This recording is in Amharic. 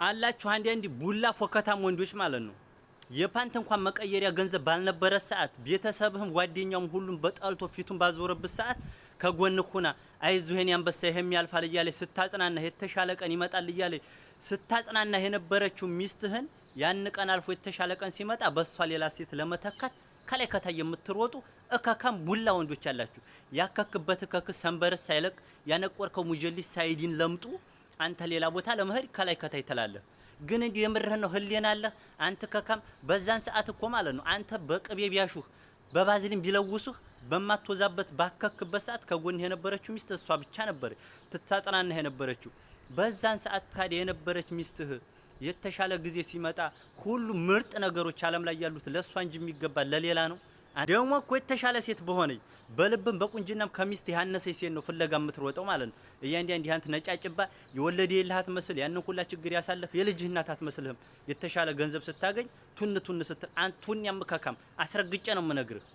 አላችሁ አንዳንድ ቡላ ፎከታም ወንዶች ማለት ነው። የፓንት እንኳን መቀየሪያ ገንዘብ ባልነበረ ሰዓት፣ ቤተሰብህም ጓደኛውም ሁሉም በጠልቶ ፊቱን ባዞረበት ሰዓት ከጎን ሁና አይዞህ የኔ አንበሳ ይሄም ያልፋል እያለች ስታጽናናህ፣ የተሻለ ቀን ይመጣል እያለች ስታጽናናህ የነበረችው ሚስትህን ያን ቀን አልፎ የተሻለ ቀን ሲመጣ በእሷ ሌላ ሴት ለመተካት ከላይ ከታይ የምትሮጡ እከካም ቡላ ወንዶች አላችሁ። ያከክበት እከክ ሰንበርስ ሳይለቅ፣ ያነቆርከው ሙጀሊስ ሳይዲን ለምጡ አንተ ሌላ ቦታ ለመሄድ ከላይ ከታይ ትላለህ። ግን እንዲሁ የምርህን ነው? ህሊና አለህ አንተ ከካም? በዛን ሰዓት እኮ ማለት ነው አንተ በቅቤ ቢያሹህ በባዝሊን ቢለውሱህ በማትወዛበት ባከክበት ሰዓት ከጎንህ የነበረችው ሚስት እሷ ብቻ ነበር ትታጠናናህ የነበረችው። በዛን ሰዓት ታዲያ የነበረች ሚስትህ የተሻለ ጊዜ ሲመጣ ሁሉ ምርጥ ነገሮች ዓለም ላይ ያሉት ለእሷ እንጂ የሚገባ ለሌላ ነው። ደግሞ እኮ የተሻለ ሴት በሆነኝ በልብም በቁንጅናም ከሚስት ያነሰች ሴት ነው ፍለጋ የምትሮጠው ማለት ነው። እያንዳንድ አንተ ነጫጭባ የወለደ የለህ አትመስል፣ ያንን ሁላ ችግር ያሳለፍ የልጅህ እናት አትመስልህም። የተሻለ ገንዘብ ስታገኝ ቱን ቱን ስትል አንቱን ያምከካም አስረግጬ ነው የምነግርህ።